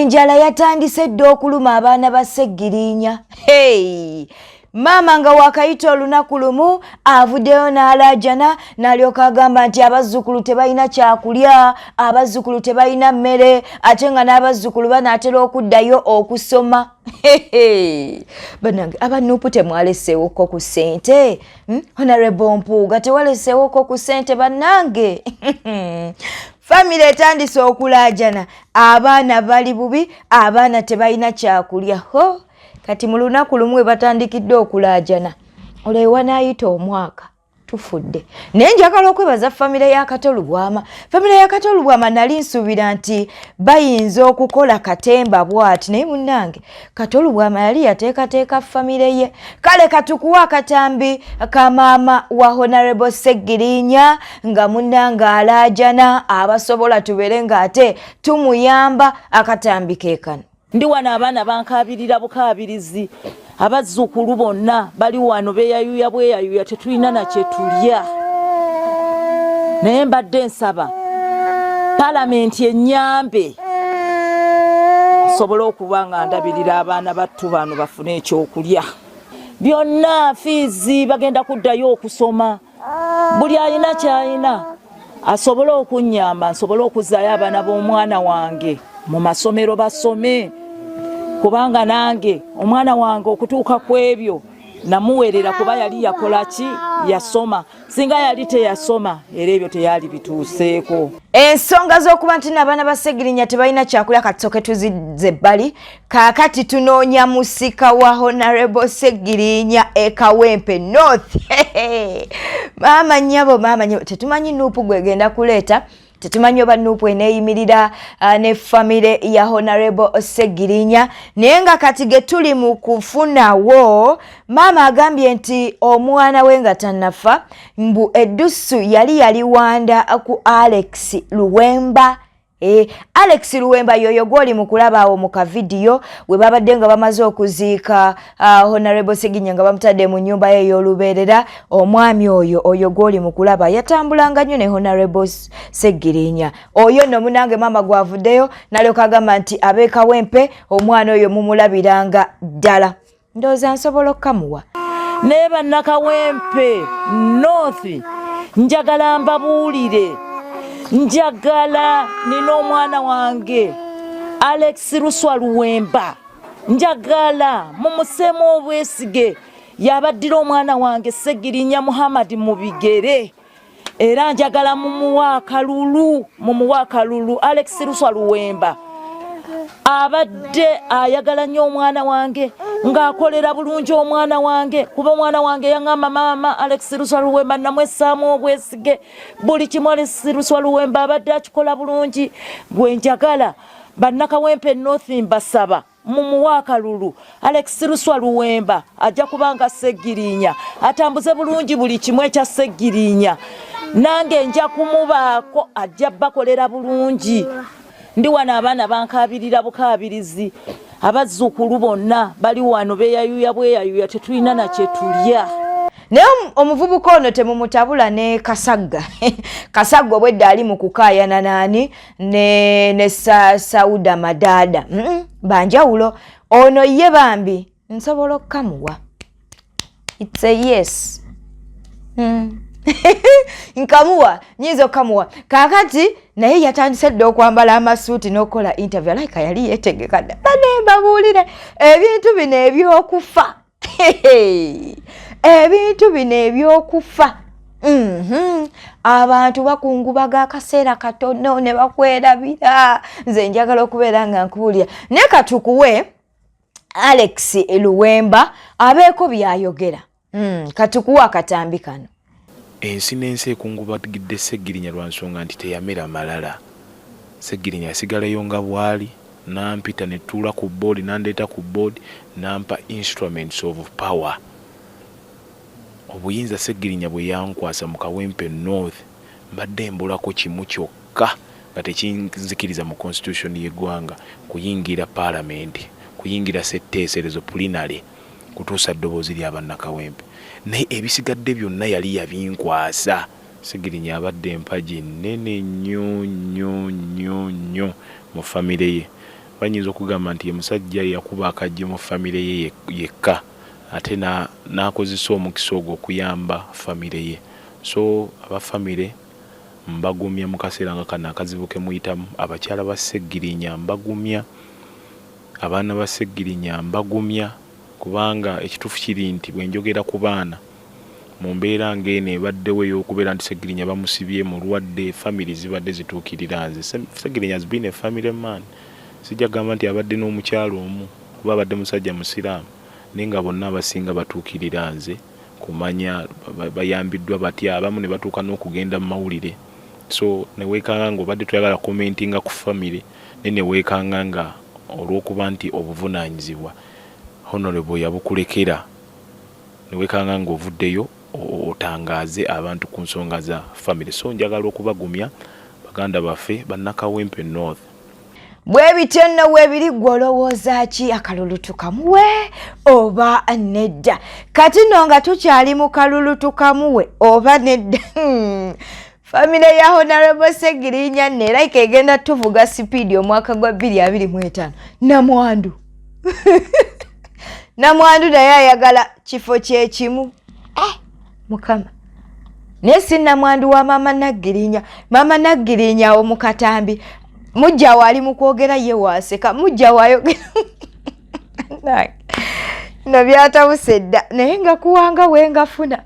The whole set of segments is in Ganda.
Enjala yatandise dda okuluma abaana ba Ssegirinya. Hey! Maama nga wakayita olunaku lumu avuddeyo n'alaajana n'alyoka agamba nti abazzukulu tebalina kyakulya, abazzukulu tebalina mmere, ate nga n'abazzukulu banaatera okuddayo okusoma. Bannange aba Nuupu temwaleseewoko ku ssente? Honorable Mpuuga, tewaleseewoko ku ssente bannange? Famire etandise okulaajana, abaana bali bubi, abaana tebalina kyakulya. Ho, kati mu lunaku lumu we batandikidde okulaajana, olwo ewanaayita omwaka tufudde. Naye njagala okwebaza famire ya Kato Lubwama. Famire ya Kato Lubwama nali nsuubira nti bayinza okukola katemba bw'ati, naye munnange Kato Lubwama yali yateekateeka famire ye. Kale katukuwa akatambi ka maama wa Honorable Ssegirinya nga munnange alaajana abasobola tubeere ng'ate tumuyamba. Akatambi ke kano. Ndi wano, abaana bankaabirira bukaabirizi, abazzukulu bonna bali wano beeyayuya bweyayuya, tetulina na kye tulya. Naye mbadde nsaba palamenti ennyambe nsobole okuba nga ndabirira abaana battu bano bafune ekyokulya. Byonna fiizi, bagenda kuddayo okusoma. Buli alina kyalina asobole okunnyamba nsobole okuzzaayo abaana b'omwana wange mu masomero basome, kubanga nange omwana wange okutuuka ku ebyo namuweerera kuba yali yakola ki? Yasoma. Singa yali teyasoma, era ebyo teyali bituuseeko. Ensonga z'okuba nti n'abaana ba Segirinya tebalina kyakulya katusooke tuzizze ebbali. Kaakati tunoonya musika wa Honorable Segirinya e Kawempe North. Maama nnyabo, maama nnyabo, tetumanyi Nuupu gwegenda kuleeta, tetumanyi oba Nuupu eneeyimirira ne famire ya Honorable Segirinya. Naye nga kati ge tuli mu kufunawo, maama agambye nti omwana we nga tannafa, mbu eddusu yali yaliwanda ku Alex Luwemba. Alex Luwemba yoyo gwoli mu kulaba awo mu kavidiyo we babadde nga bamaze okuziika Honorable Seginya nga bamutadde mu nnyumba ye ey'olubeerera. Omwami oyo, oyo gwoli mu kulaba, yatambulanga nnyo ne Honorable Segirinya. Oyo nno munange maama gwavuddeyo nalyoka agamba nti ab'e Kawempe omwana oyo mumulabiranga ddala. Ndowooza nsobola okukamuwa. Naye bannakawempe North, njagala mbabuulire, njagala nina omwana wange Alex Luswa Luwemba, njagala mumuseemu obwesige. Yabaddira omwana wange Segirinya Muhammad mu bigere, era njagala mumuwa akalulu, mumuwa akalulu. Alex Luswa Luwemba abadde ayagala nnyo omwana wange, ng'akolera bulungi omwana wange, kuba omwana wange yaŋŋamba, "Maama, Alex Luswa Luwemba namwessaamu obwesige." Buli kimu Alex Luswa Luwemba abadde akikola bulungi. Gwe njagala bannakawempe North mbasaba mumuwa akalulu. Alex Luswa Luwemba ajja kubanga Segirinya atambuze bulungi buli kimu ekya Segirinya, nange nja kumubaako, ajja bakolera bulungi. Ndi wano, abaana bankaabirira bukaabirizi, abazzukulu bonna bali wano beeyayuya bweyayuya, tetulina na kye tulya. Naye omuvubuka ono temumutabula ne Kasagga. Kasagga obwedda ali mu kukaayana naani ne Sauda Madaada. Banjawulo. Ono ye bambi nsobola okukamuwa. It's a yes. Nkamuwa, nyinza okukamuwa. Kaakati naye yatandise dda okwambala amasuuti n'okukola interview, alaika yali yeetegeka dda. Bane mbabuulire, ebintu bino ebyokufa, ebintu bino ebyokufa. Abantu bakungubaga akaseera katono ne bakwerabira. Nze njagala okubeera nga nkubuulira, naye katukuwe Alex Luwemba abeeko byayogera. Katukuwe akatambi kano. Ensi n'ensi ekungubagidde Ssegirinya lwa nsonga nti teyamera malala. Ssegirinya yasigalayo nga bw'ali, n'ampita ne tutuula ku board, n'andeeta ku board, n'ampa instruments of power. Obuyinza Ssegirinya bwe yankwasa mu Kawempe North, mbadde mbulako kimu kyokka nga tekinzikiriza mu constitution y'eggwanga kuyingira paalamenti, kuyingira ssetteeserezo, plenary, kutuusa ddoboozi lya bannakawempe, naye ebisigadde byonna yali yabinkwasa. Ssegirinya abadde empagi nnene nnyo nnyo nnyo nnyo mu famire ye. Banyinza okugamba nti ye musajja eyakuba akajje mu famire ye yekka ate n'akozesa omukisa ogwo okuyamba famire ye. So aba famire mbagumya mu kaseera nga kano akazibu ke muyitamu. Abakyala ba Ssegirinya mbagumya, abaana ba Ssegirinya mbagumya kubanga ekituufu kiri nti bwe njogera ku baana mu mbeera ng'eno ebaddewo ey'okubeera nti Ssegirinya bamusibye mulwadde, famire zibadde zituukirira nze. Ssegirinya has been a family man. Sijja kugamba nti abadde n'omukyala omu kuba abadde musajja Musiraamu naye nga bonna abasinga batuukirira nze kumanya bayambiddwa batya, abamu ne batuuka n'okugenda mu mawulire. So ne weekanga ng'obadde toyagala commentinga ku famire naye ne weekanga nga olw'okuba nti obuvunaanyizibwa Honorable yabukulekera ne weekanga ng'ovuddeyo otangaaze abantu ku nsonga za famire. So njagala okubagumya baganda baffe bannakawempe North. Bwe bityo nno weebiri. Ggwe olowooza ki? Akalulu tukamuwe oba nedda? Kati nno nga tukyali mu kalulu tukamuwe oba nedda, famire ya Honorable Segirinya nno erayika egenda tuvuga sipiidi omwaka gwa 2025. Namwandu naye ayagala kifo kyekimu. Eh, Mukama, naye si namwandu wa maama Naggirinya. Maama Naggirinya awo mu katambi mujja we ali mu kwogera ye waaseka, mujja waayogera no byatabuse dda, naye nga kuwanga wengafuna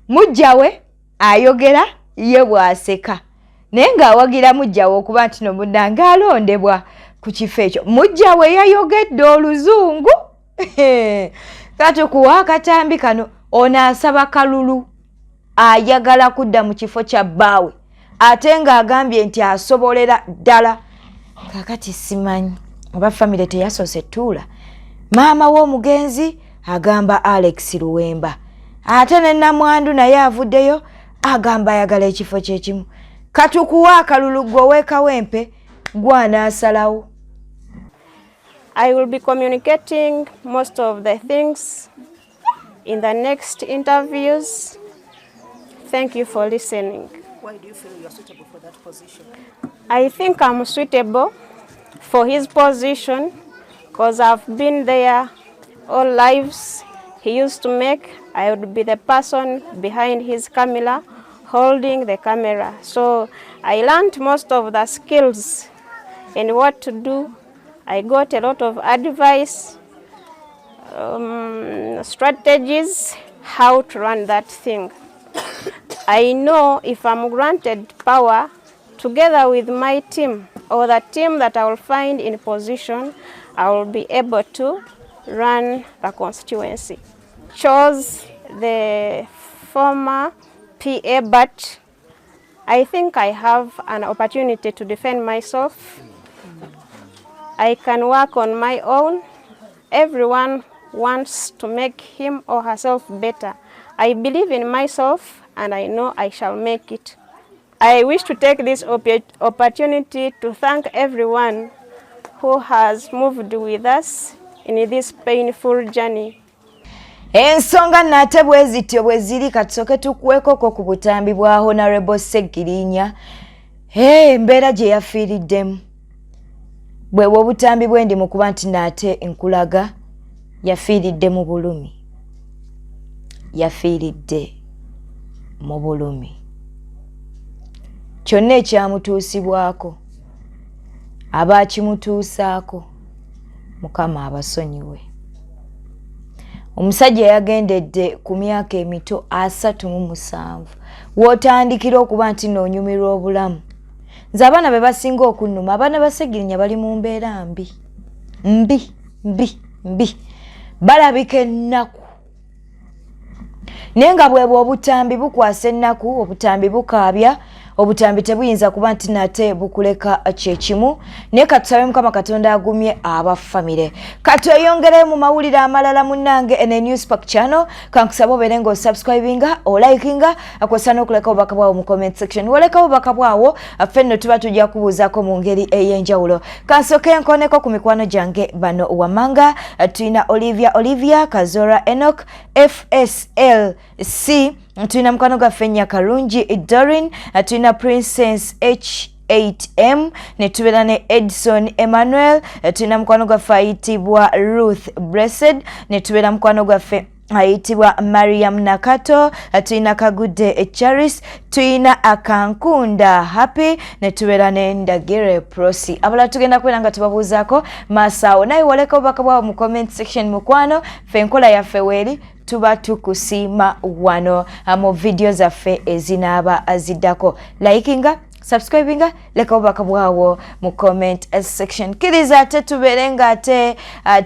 mujja we ayogera ye bw'aseka, naye ng'awagira mujja we okuba nti no munnange alondebwa ku kifo ekyo. Mujja we yayogedde oluzungu. Katukuwa akatambi kano. Ono asaba kalulu, ayagala kudda mu kifo kya bbaawe ate ng'agambye nti asobolera ddala. Kakati simanyi oba famire teyasoose tuula. Maama w'omugenzi agamba Alex Luwemba, ate ne namwandu naye avuddeyo agamba ayagala ekifo kyekimu. Katukuwa akalulu, gwe ow'ekawempe gw'anaasalawo. I will be communicating most of the things in the next interviews. Thank you for listening. Why do you feel you are suitable for that position? I think I'm suitable for his position because I've been there all lives he used to make. I would be the person behind his camera, holding the camera. So I learned most of the skills and what to do. I got a lot of advice, strategies, how to run that thing. I know if I'm granted power, together with my team or the team that I will find in position, I will be able to run the constituency. Chose the former PA, but I think I have an opportunity to defend myself. I can work on my own. Everyone wants to make him or herself better. I believe in myself and I know I shall make it. I wish to take this opportunity to thank everyone who has moved with us in this painful journey. Ensonga nate bwe zityo bwe ziri. Katusooke tukuwekoko ku butambi bwa Honorable Segirinya, embeera gye yafiiriddemu. Bwebwe obutambi bwe ndi mu kuba nti naate nkulaga. Yafiiridde mu bulumi, yafiiridde mu bulumi. Kyonna ekyamutuusibwako, abaakimutuusaako, Mukama abasonyiwe. Omusajja yagendedde ku myaka emito 37, w'otandikira okuba nti noonyumirwa obulamu. Nze abaana be basinga okunnuma. Abaana ba Segirinya bali mu mbeera mbi mbi mbi mbi, balabika ennaku, naye nga bwebwe obutambi bukwasa ennaku, obutambi bukaabya, obutambi tebuyinza kuba nti nate bukuleka kyekimu. Naye katusabe Mukama Katonda agumye abafamire. Katweyongereyo mu mawulire amalala. Munnange, ene Newspark channel, kankusaba obeere nga osubscribinga, olikinga, akosa n'okuleka obubaka bwawo mu comment section. Woleka obubaka bwawo, ffe nno tuba tujja kubuuzaako mu ngeri ey'enjawulo. Kansooke nkoneko ku mikwano gyange bano wamanga. Tulina Olivia, Olivia Kazora, Enoch FSLC, tulina mukwano gwaffe Nyakalungi Dorin, tulina Princess H 8M, ne tubeera ne Edson Emmanuel, tulina mukwano gwaffe ayitibwa Ruth Blessed, ne tubeera mukwano gwaffe ayitibwa Mariam Nakato, tulina Kagudde Charis, tulina Akankunda Happy, ne tubeera ne Ndagire Prosi. Abalala tugenda kubeera nga tubabuuzaako maaso awo, naye woleka obubaka bwabo mu comment section mukwano. Ffe enkola yaffe weeri, tuba tukusiima wano mu vidiyo zaffe ezinaaba ziddako. Likinga, subscribinga, leka obubaka bwawo mu comment section. Kkiriza ate tubeere nga ate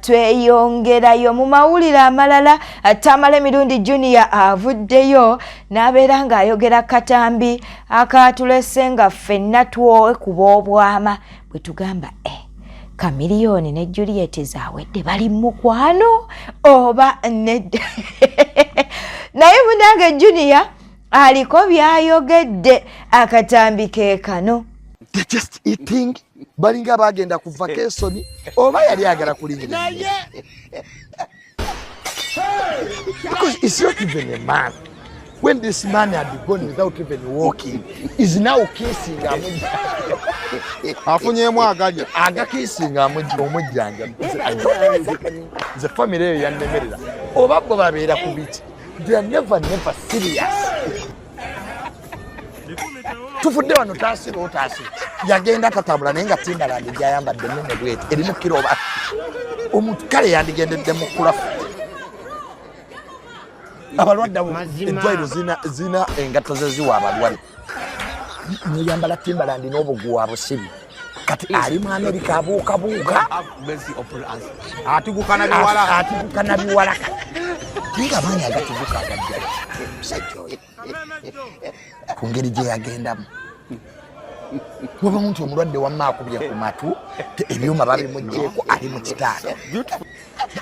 tweyongerayo mu mawulire amalala. Tamala Emirundi Junior avuddeyo n'abeera ng'ayogera katambi akatulese nga ffenna twekuba obwama bwe tugamba Chameleone ne Juliet Zawedde bali mukwano oba nedda. Naye munange Junior aliko byayogedde, akatambi ke kano. They're just eating, balinga bagenda ku vacation, oba yali agala kulingira, because it's not even a man. When this man had gone without even walking, is now kissing Afunyemu agalya. Agakisinga omujjanja. Nze family eyo yannemerera, oba bo babeera ku biki? They are never, never serious. Tufudde wano, taasira otaasira, yagenda tatambula, naye nga Timberland gyayambadde nene bweti, erimu kiro, oba omuntu kale yandigendedde mu kulafu. Abalwadde abo, eddwaliro zina engatto zeziwa abalwadde, noyambala Timberland n'obuguwa busibi. Kati ali mu Amerika abuukabuuka. Atiguka na biwala. Atiguka na biwala kati, naye nga amaanyi agatuguka agajja musajja oyo ku ngeri gye yagendamu. Wabamu nti omulwadde wamma akubye ku matu, ebyuma babimugyeko, ali mu kitaanda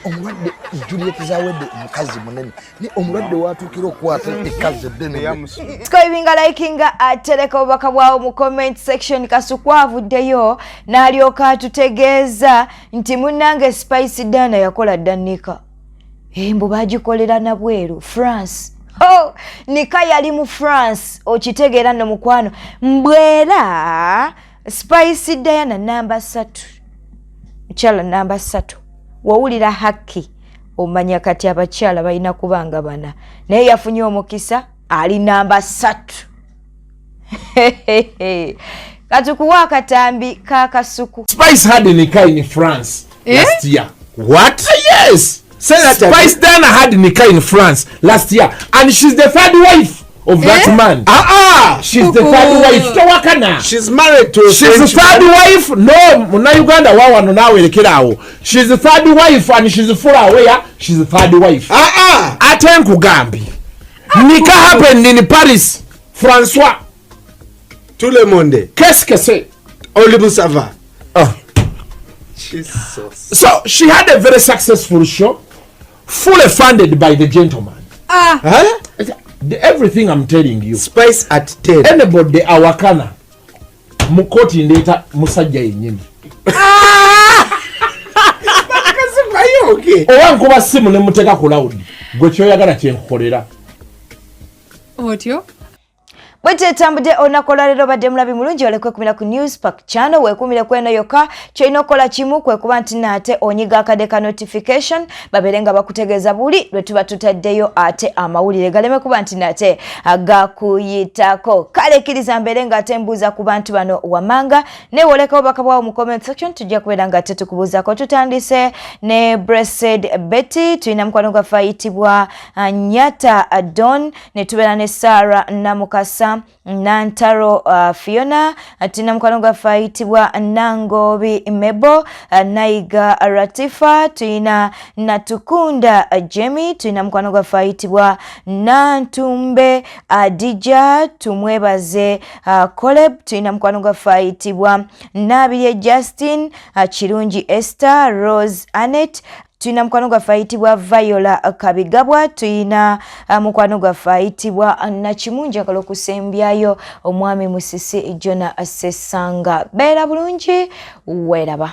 omulwadde. Juliet Zawedde mukazi munene, ne omulwadde watuukira okukwata ekkazi eddene. Subscribinga, likinga, atereka obubaka bwawo mu comment section. Kasuku avuddeyo n'alyoka atutegeeza nti munnange Spice Diana yakola dda nika, mbu bagikolera nabweru France. Oh, nika yali mu France, okitegeera nno mukwano. Mbwera Spice Diana namba 3, mukyala namba 3. Wowulira haki omanya kati abakyala balina kubanga bana, naye yafunye omukisa, ali namba 3. Katukuwa akatambi ka Kasuku. Spice had a nika in France last year. What? Yes. Say that again. Spice Diana had nika in France last year, and she's the third wife of that man. Ah ah. She's the third wife. Towakana. She's married to a She's the French third man. wife. No, Munnayuganda wawano naawe awo. She's the third wife and she's full aware she's the third wife. Ah ah. Ate nkugambye. Nika happened in Paris. François. Tout le monde. Qu'est-ce que c'est? Olibu ça va. Oh. Jesus. So she had a very successful show, fully funded by the gentleman. Huh? Everything I'm telling you. Spice at 10. Anybody awakana mu kooti, ndeeta musajja yennyini. Are you okay? Oba nkuba simu ne muteeka ku loud, gwe kyoyagala kyenkukolera. Otyo. Bwe tetambudde olunaku olwaleero, obadde mulabi mulungi, olekwekumira ku News Park Channel, weekumire ku eno yokka. Kyolina okukola kimu, kwe kuba nti naate onyiga akade ka notification, babeere nga bakutegeeza buli lwe tuba tutaddeyo ate amawulire, galeme kuba nti nate gakuyitako. Kale kkiriza mbeere nga ate mbuuza ku bantu bano wammanga, neewoleka obubaka bwawo mu comment section, tujja kubeera nga ate tukubuuzaako. Tutandise ne Blessed Betty, tulina mukwano gwaffe ayitibwa Nyata Don, ne tubeera ne Sarah Namukasa Nantaro, Fiona, tulina mukwano gwaffe ayitibwa Nangobi Mebo, Naiga Ratifa, tulina Natukunda Jemi, tulina mukwano gwaffe ayitibwa Nantumbe Adija, tumwebaze Coleb, tulina mukwano gwaffe ayitibwa Nabirye Justin, Kirungi Esther, Rose Anet, tulina mukwano gwaffe ayitibwa Viola Kabigabwa, tulina mukwano gwaffe ayitibwa Nakimu. Njagala okusembyayo omwami Musisi Jona Sesanga. Beera bulungi, weeraba.